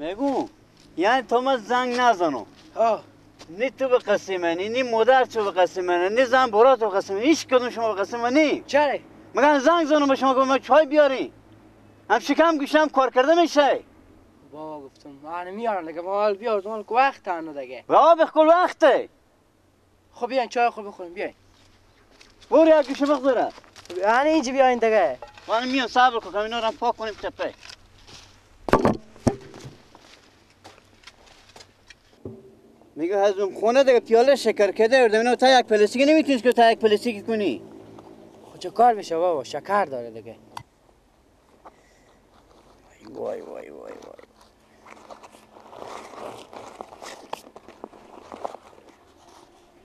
میگو یعنی تو ما زنگ نزنو. نی تو به قصه منی، نی مادر تو به قصه منی، نی زن برا تو به قصه منی، هیچ کدوم شما به قصه منی. چرا؟ مگه زنگ زنم به شما گفتم چای بیاری؟ هم شکم گوشم کار کرده میشه. بابا گفتم من میارم دیگه، مال بیار مال کو وقت تنو دیگه. بابا بخل وقته. خب بیاین چای خود بخوریم بیاین. برو یک گوشه بخوره. یعنی اینجا بیاین دیگه. من میام صبر کن اینا رو پاک کنیم تپه. میگه هزم خونه دیگه پیاله شکر کده اردم اینو تا یک پلاستیک نمیتونی که تا یک پلاستیک کنی. خب چه کار میشه بابا شکر داره دیگه. وای وای وای وای.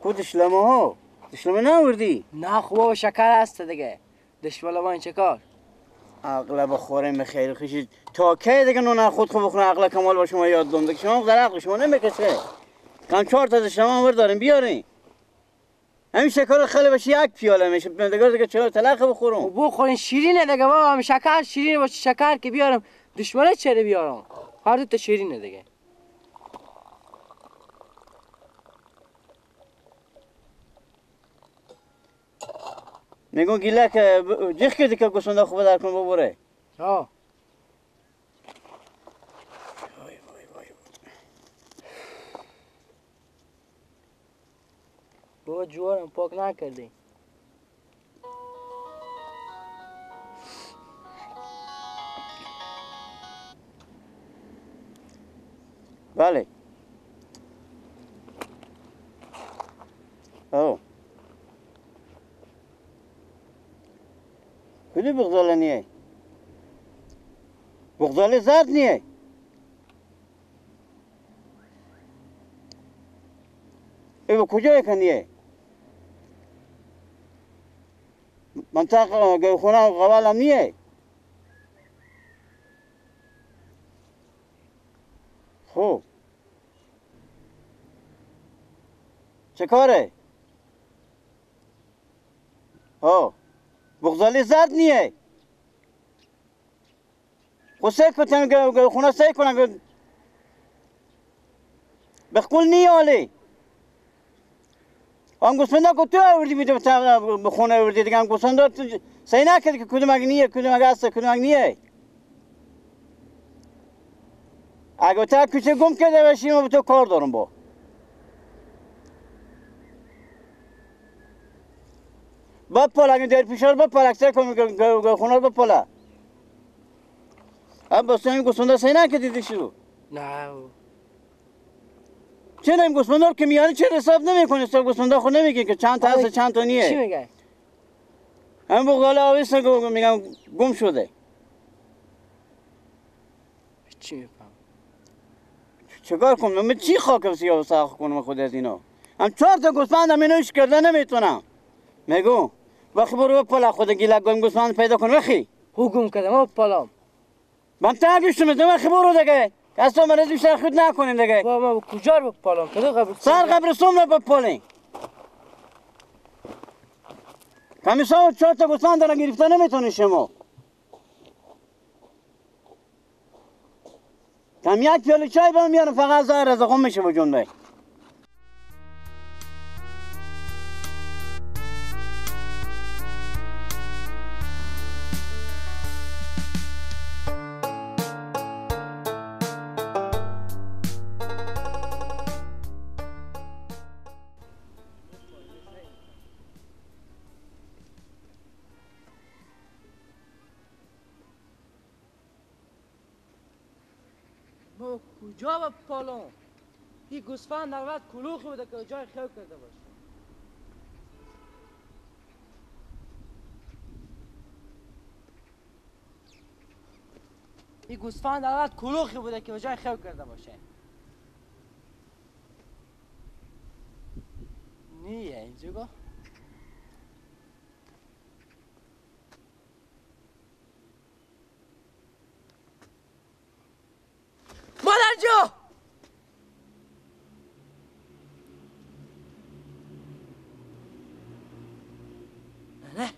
کو دشلمه ها؟ دشلمه نآوردی؟ نه خب بابا شکر هست دیگه. دشماله با این چه کار؟ عقل بخوریم خیر خوشی تا کی دیگه نون خود خود بخورن عقل کمال با شما یاد دادم دیگه شما در عقل شما نمیکشه. کم 4 تا دشلمه آور داریم بیارین. همین شکر خیلی باشه یک پیاله میشه دیگه دیگه چرا تلخ بخورم؟ بخورین شیرینه دیگه بابا هم شکر شیرینه باشه شکر که بیارم دشمنه چرا بیارم؟ هر دو تا شیرینه دیگه. میگم گیله که جخ کردی که گوسنده خوب در کن ببره. آه. وای وای وای. بابا جوارم پاک نکردی. بله. او. کدی بغداله نیه؟ بغداله زرد نیه؟ ای با کجای کنیه؟ منطقه گوخونه قوال هم نیه؟ خب چه کاره؟ آه بغزالی زرد نیه؟ خب سعی کن خونه سعی کنم بخول نیه آلی آن گوسفندا که تو آوردی بیده به خونه آوردی دیگه آن گوسفندا سعی نکردی که کدوم اگه نیه کدوم اگه هست کدوم اگه نیه. اگه تا کوچه گم کرده باشی ما به تو کار دارم با بپال اگه در پیشار بپال اکثر کن خونه رو بپاله. اب بس این گوسفندا سعی نکردی دیشو؟ نه چرا این گوسفندا که میاری چرا حساب نمیکنی؟ حساب گوسفندا خود نمیگی که چند تا هست چند تا نیه. چی میگه؟ هم بغدال آویس میگم گم شده. چی میفهم؟ چیکار کنم؟ من چی خاکم سیاه ساخت کنم خود از اینا؟ هم 4 تا گوسفند هم اینو هیچ کرده نمیتونم. میگو وقتی برو بپالا خود گیلک گم گوسفند پیدا کن وخی. هو گم کردم او پالام. من تا گوشتم وخی برو دیگه. اصلا من از بیشتر خود نکنیم دیگه. بابا ما کجا رو بپالام؟ کدو قبرستون؟ سر قبرستون رو بپالیم. همیشه 4 تا گوسفند دارن گرفته نمیتونی شما. کم یک پیاله چای برم میارم فقط زهر رزقم میشه با جنبه. کجا بپالم؟ این گوسفند البته کلوخی بوده که جای خیال کرده باشه. این گوسفند البته کلوخی بوده که جای خیال کرده باشه. نیه اینجا گو؟ مادر جو! نه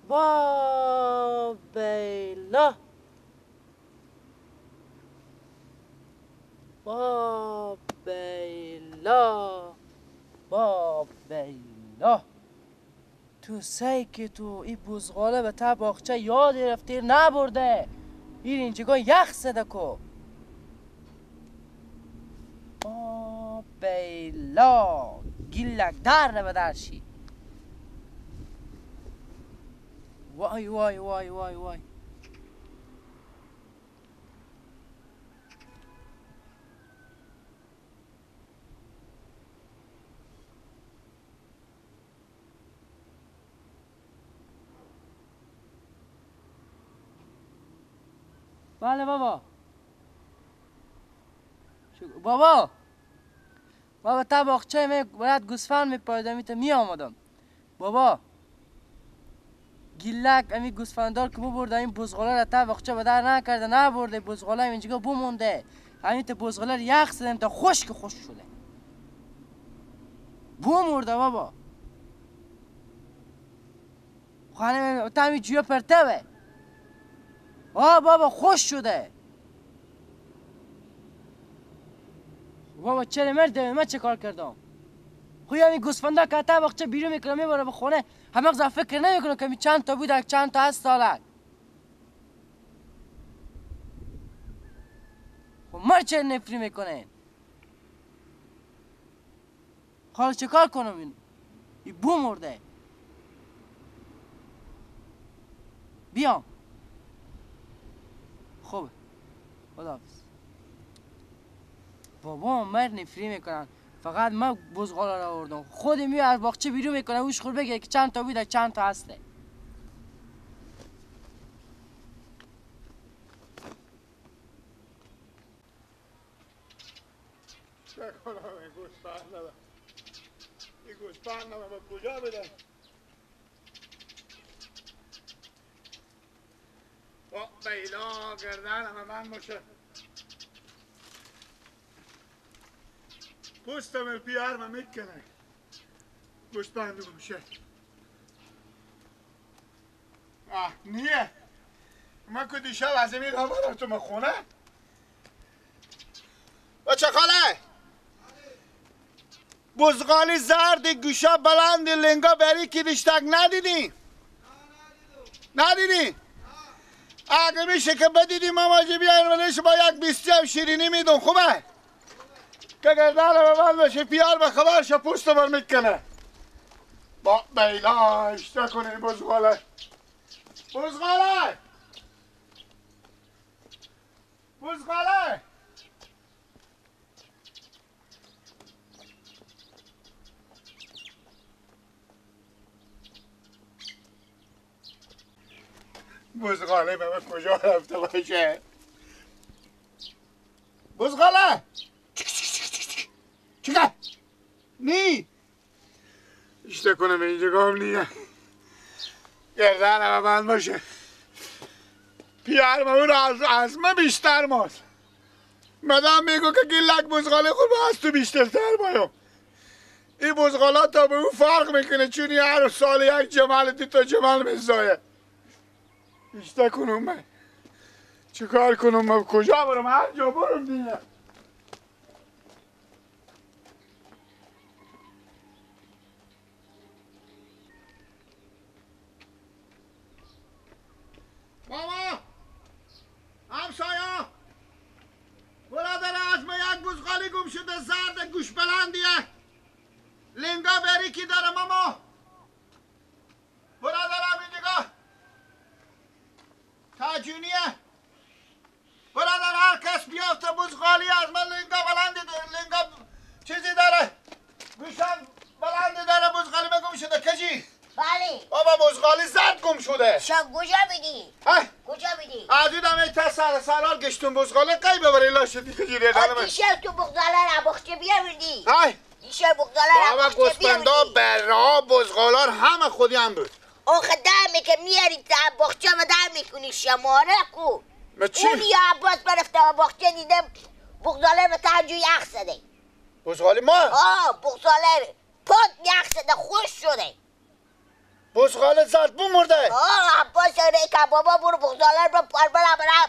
با بیلا با بیلا با بیلا تو سی که تو این بزغاله به تا باغچه یاد رفته نبرده این اینجا یخ زده کو. با بیلا گیلک در به درشی. وای وای وای وای وای. بله بابا. بابا بابا تا باغچه می باید گوسفند میپاییدم تا می آمدم. بابا گیلک امی گوسفندار که ببرده این بزغاله را تا باغچه به در نکرده نبرده بزغاله اینجا بمونده. همین تا بزغاله را یخ زدم تا خشک خشک شده. بمرده بابا. خانه تا می جویا پرته به. آه بابا خوش شده. بابا چرا مرده من چه کار کردم؟ خو یعنی گوسفندا که تا باغچه بیرون میکنه میبره به خونه همه غذا فکر نمیکنه که می چند تا بود چند تا هست سالک. خب ما چرا نفری میکنه؟ حالا چه کار کنم این؟ این بو مرده. بیام. خوبه خداحافظ. بابا مر نفری میکنن فقط من بزغاله را آوردم خود می از باغچه بیرون میکنه اوش خور بگه که چند تا بوده چند تا هسته. چه کنم این گوسفند ندارم این گوسفند ندارم کجا بدم؟ با بیلا گردنم من باشه پوستم پیارم میکنه گوسفند میشه. آه نیه من که دیشب از این آمدم تو خونه بچه خاله بزغالی زرد گوشا بلند لنگا بری که دیشتک ندیدی؟ ندیدی؟ اگه میشه که بدیدی ماماجی بیاین ولش با یک بیستی هم شیرینی میدون خوبه؟ که گردن به من باشه پیار به خبر شه پوست بر میکنه با بیلا اشتا کنه بزغاله بزغاله بزغاله بزغاله به من کجا رفته باشه؟ بزغاله چیکار؟ نی اشته کنم اینجا گام نیه گردنم من باشه پیارم اون از من بیشتر ماست مدام میگو که گیلک بزغاله خود از تو بیشتر تر بایم. این بزغاله تا به اون فرق میکنه چون هر سال یک جمال دی تا جمال میزایه. اشته کنم من چیکار کنم من کجا برم هر جا برم دیگه. بابا همسایه برادر از من یک بزغالی گم شده زرد گوش بلندیه لنگا بریکی داره ماما برادرم این نگاه تاجونیه برادر هر کس بیافته بزغالی از من لنگا بلندی لنگا چیزی داره گوشم بلندی داره بزغالی من گم شده کجی؟ بله بابا بزغالی زرد گم شده. شا کجا بدی؟ کجا بدی؟ از اون هم تا سر سرال گشتون بزغاله قی ببری لاشه دیگه جیره دارم. دیشب تو بزغاله را بخچه بیاوردی. دیشب بزغاله را بابا گوسفندا برا بزغالار همه خودی هم بود. آخه دمی که میاری تا بخچه ما در میکنی شماره کو. اون یا عباس برفته بخچه دیدم بزغاله به تنجوی یخ زده. بزغاله ما؟ آه بزغاله پاک یخ زده خوش شده. بزغاله زرد بو مرده. آه عباس ریکا بابا برو بزغاله رو برا برا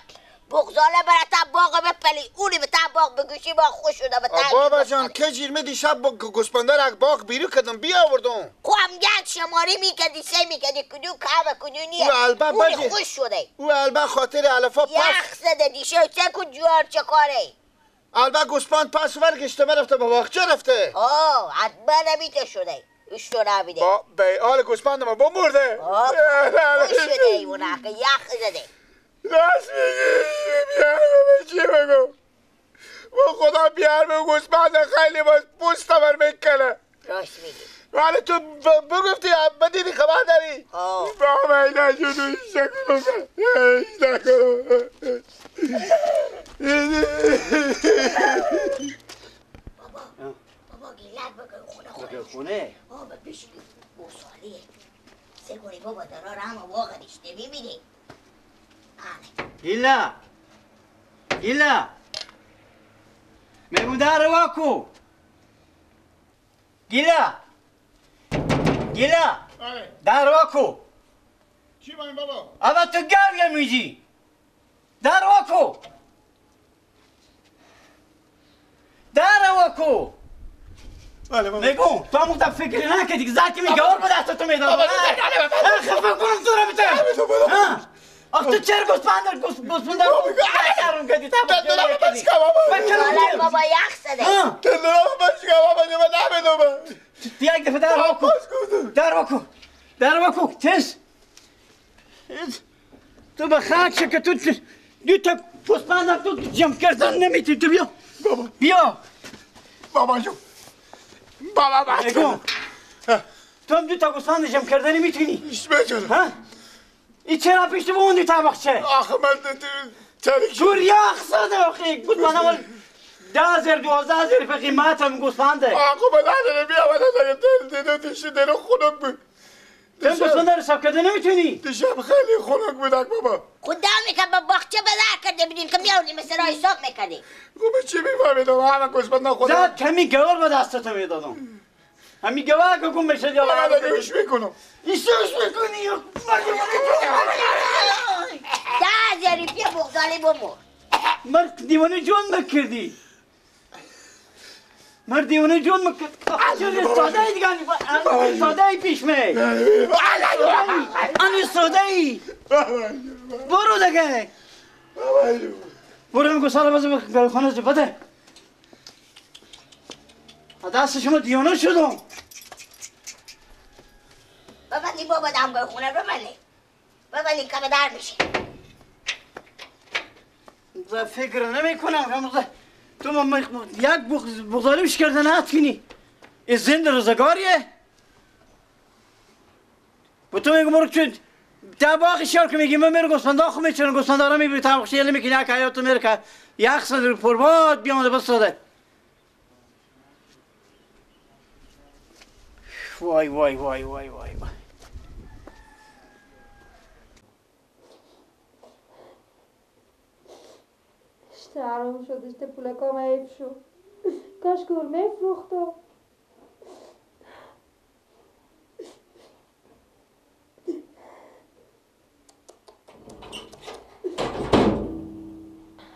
بغزاله برای باغ بپلی اونی به تا باغ بگوشی با خوش شده به تا بابا جان که جیرمه دیشب با گوسپندار اک باغ بیرو کردم بیاوردم. خب یک شماری میکردی سه میکردی کدو کم کدو نیه اونی خوش شده. او البه خاطر علفا پس یخ زده دیشه چه کن جوار چه کاره البه گوسپند پس ورگشته رفته به باغچه رفته. آه حتما نمیته شده ایشتو نبیده با به آل گوسپند ما بمرده. آه خوش شده ایونه که یخ زده. راست میگی بیارم چی بگم با خدا بیارم گوسپند خیلی باز پوست بر میکنه. راست میگی ولی تو بگفتی بدیدی خبر داری. بابا اینا جدو شکلو نکنم. بابا بابا گیلک بگو خونه خونه خونه بابا پیش بوسالیه سه بابا درار هم واقع دیشته میبینی. گیلا گیلا میگم در واکو گیلا گیلا در واکو. چی بایم بابا؟ اول تو گرگه میجی در واکو در واکو. میگم تو هم اون فکر نکردی که زرکی میگه اور به دست تو میدادم. خفه کنم تو رو بده. آخ تو چرا گوسپند گوسپند رو کردی تا بابا یخ زده. یک دفعه در واکو در واکو در واکو تس تو به خاک که تو دو تا گوسپند تو جمع کردن نمیتونی. تو بیا بیا بابا جون بابا بابا تو هم دو تا گوسپند جمع کردن نمیتونی. ها این چرا پیش تو بوندی تا باغچه؟ آخه من تاریک تو یخ زده آخه گوسپند اول 10,000 12,000 به قیمت هم گوسپنده. آخه من نداره بیا من نداره دیشه درو خنک بود. تو گوسپند رو حساب کرده نمیتونی؟ دیشب خیلی خنک بود بابا. خدا میکرد با باغچه بدر کرده بودیم که میاوردیم مثل را حساب میکردیم. خب چی میفهمیدم همه گوسپند خدا زد کمی گوار به دست تو میدادم. همین گوار که گم بشه یا من دیگه گوش میکنم. ایشو گوش میکنی 10,000 روپیه بغزاله بمور. مرد دیوانه جون مکردی. مرد دیوانه جون مکرد. چون ساده ای دیگه ساده ای پیش می. آنی ساده ای. برو دیگه. برو میگو سال باز خانه بده. دست شما دیوانه شدم. ببندی بابا دمگاه خونه ببندی ببندی که در میشه. فکر نمی کنم تو یک بغزالی کرده نتونی. این زنده روزگاریه. با تو میگم برو چون تا باقی شیار که میگی من میرو گوسفندا خو میچونم گوسفندا رو میبری تا بخشی میکنی یک حیاتو میره که یخ زده رو پرباد بیامده بس داده. وای وای وای وای وای وای. اشته حرام شد، اشته پولکام حیف شد. کاش گرمه فروختم.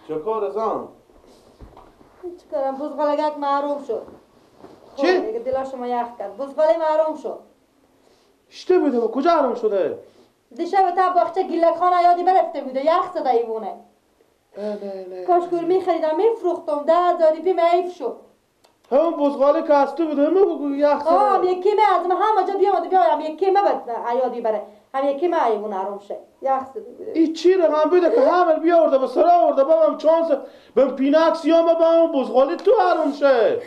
چه کار زن؟ چیکارم بزغالگک محروم شد. چی؟ دیگه دلا شما یخ کرد. بزغاله محروم شد. شته بوده و کجا حروم شده؟ دیشب تا باغچه گیلک خانه یادی برفته بوده، یخ زده ایوونه. نه نه. کاش گرمی خریدم میفروختم، 10,000 روپیه حیف شد. همون بزغاله که از تو بوده همون یخ زده. آه یکی می از همه جا بیامده بیایم یکی می بعد یادی بره. هم یکی می ایوونه حروم شه. یخ زده بوده. این چی رقم بوده که همه بیاورده به سر آورده بابام چانس بهم پینکس یا ما بابام بزغاله تو حروم شه.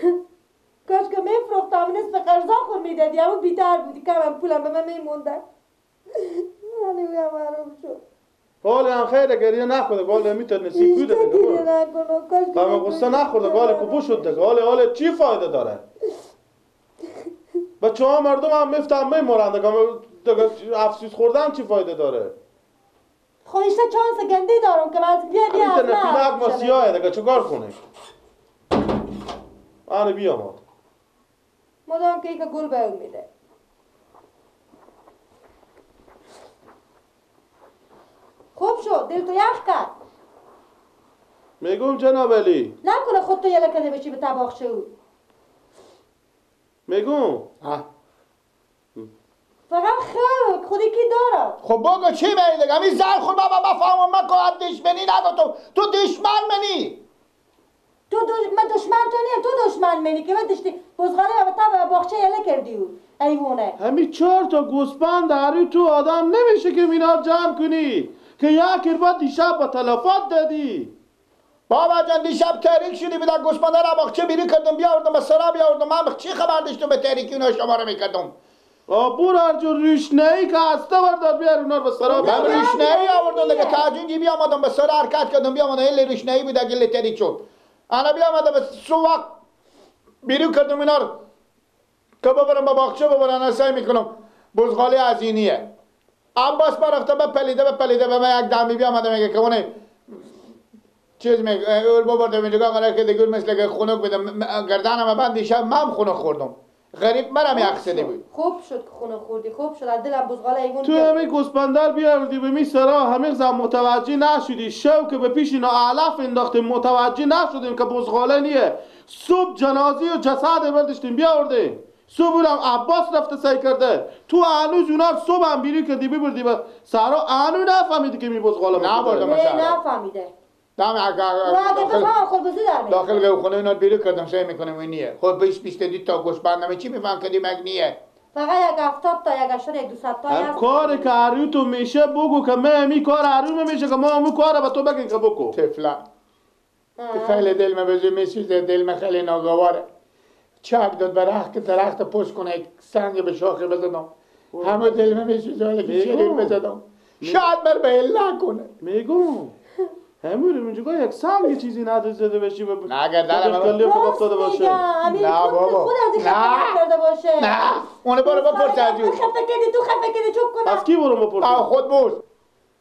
کاش که میفروختم نصف قرضا خور میدادی، همون بیتر بودی، کم پولم به من میمونده. یعنی هم حروم شد. حال هم خیره گریه نخورده، حال میتونه نصیب بوده دیگه. گریه نکنه، کاش غم غصه نخورده، حال کبو شد دیگه. حال چی فایده داره؟ بچه ها مردم هم میفتن میمورن دیگه، افسوس خوردن چی فایده داره؟ خودش چانس گنده دارم که من بیا بیا از من پینک ما سیاهه دیگه، چیکار کنه؟ آره بیامد. مدام که یک گل به اون میده. خوب شد، دل تو یخ کرد. میگم جناب علی نکنه خود تو یله کرده بشی به تباخچه او. میگم فقط خب خودی کی داره؟ خب بگو چی میگی دیگه؟ همین زن خود بابا بفهمم من که دشمنی نگو، تو دشمن منی. تو من دشمن تو نیم، تو دشمن منی که من دشتی بزغاله و تب باغچه یله کردی او ایوونه. همین 4 تا گوسفند هری تو آدم نمیشه که مینا جمع کنی که یک بار دیشب با تلفات دادی. بابا جان دیشب تاریک شدی بیدن گوسفنده را باغچه بیری کردم بیاوردم به سرا بیاوردم. من چی خبر داشتم به تاریکی اونا شما رو میکردم؟ آبور هرجور ریشنه‌ای که هسته بردار بیار اونا رو به سرا. من ریشنه‌ای آوردم دیگه تا جونجی بیامدم به سرا حرکت کردم بیامدم هل ریشنه‌ای بود اگه تاریک شد. انا بیامدم به سو وقت بیرو کردم اینا رو که ببرم به باغچه ببرم. انا سعی میکنم بزغاله از اینیه. عباس برفته به پلیده به پلیده به من یک دمی بیامدم میگه که اونه چیز میگه اول ببردم اینجا قرار که دیگه مثل که خنک بدم گردنم بند دیشب من خنک خوردم. غریب مرم یک سده بود. خوب شد که خونه خوردی، خوب شد از دلم بزغاله ایگون. تو همین گوسفندر بیاوردی به می سرا همین زن متوجه نشدی. شو که به پیش اینا علف انداختیم متوجه نشدیم که بزغاله نیه. صبح جنازی و جسد برداشتیم بیاوردیم. صبح اونم عباس رفته سعی کرده. تو هنوز اونا صبح هم بیری کردی ببردی به سرا هنوز نفهمیدی که می بزغاله نبردم. نه نفهمیده. داخل گوخونه اینا بیرو کردم سعی میکنم این نیه. خب 20 تا گوسفند همه چی میفهم کردی مگ نیه؟ فقط یک 70 تا یک 80 یک 200 تا هم کار که هریو تو میشه بگو که من همی کار هریو میشه که ما همون کار به تو بگین که بگو. طفلا خیلی دل من بزرگ میسوزه، دل من خیلی ناگواره. چک داد برخت که درخت پشت کنه یک سنگ به شاخه بزنم. همه دل من میسوزه که شریر بزنم. شاید بر به نکنه. میگم همون اینجا یک سنگ چیزی نداره زده بشی به نه گردنم افتاده باشه. نه بابا خود از این خفه کرده باشه. نه اون برو بپرس از تو خفه کردی، تو خفه کردی چوب کنم. از کی برو بپرس؟ خود بوز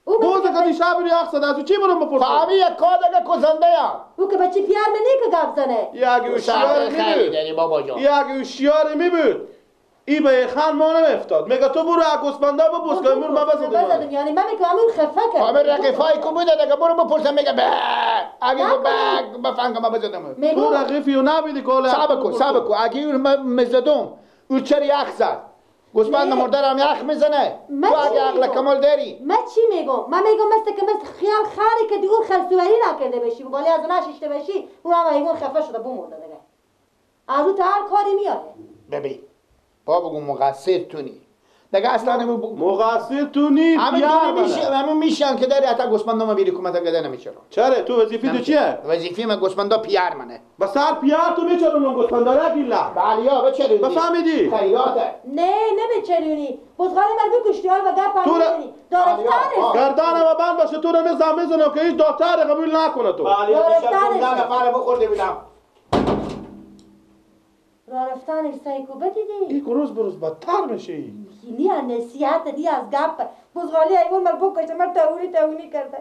بوز که دیشب روی یخ زده از کی برو بپرس؟ فهمی یک کار دیگه کزنده یا او که بچه پیار منی که گپ زنه. یک هوشیار می بود بابا جان، یک هوشیار می بود. ای به خان ما نمیافتاد. میگه تو برو از گوسفندا بپرس که امور ما بزدیم. یعنی من میگم امور خفه کرد. همه رقیفای کو بوده دیگه برو بپرسم میگه به اگه گفت به بفهم که ما بزدم. تو رقیفی و نبیدی کاله. صبر کن صبر کن اگه اون مزدم اون چرا یخ زد؟ گوسفند مرده هم یخ میزنه. تو اگه عقل کمال داری. من چی میگم؟ من میگم مثل که مثل خیال خری که دیگه خلسوری نکرده بشی بالی از اون شیشته بشی اون هم ایگون خفه شده بمرده دیگه. از اون تا هر کاری میاره. ببین بابا بگو مقصر تو نی دیگه اصلا مقصر تو نی. همه میشن که داری حتی گوسفندا ما بیری کمک گده نمیچرا. چرا تو وظیفه تو چیه؟ وظیفه من گوسفندا پیار منه. با سر پیار تو میچرونم گوسفندا را بیلا. بله یا بچرونی. بفهمیدی؟ خیاطه. نه نه بچرونی. بزغاله من بکشتی حال و گپ میزنی. دارفتنش. گردن و بند باشه تو رو میزنم میزنم که هیچ دکتر قبول نکنه تو. بله یا دیشب 15 نفر بخورده بودم. راه رفتنش سعی کو بدیدی؟ این روز به روز بدتر میشه. نی از نصیحت نی از گپ بزغالی ایوان من بکشه من تاونی تاونی کرده.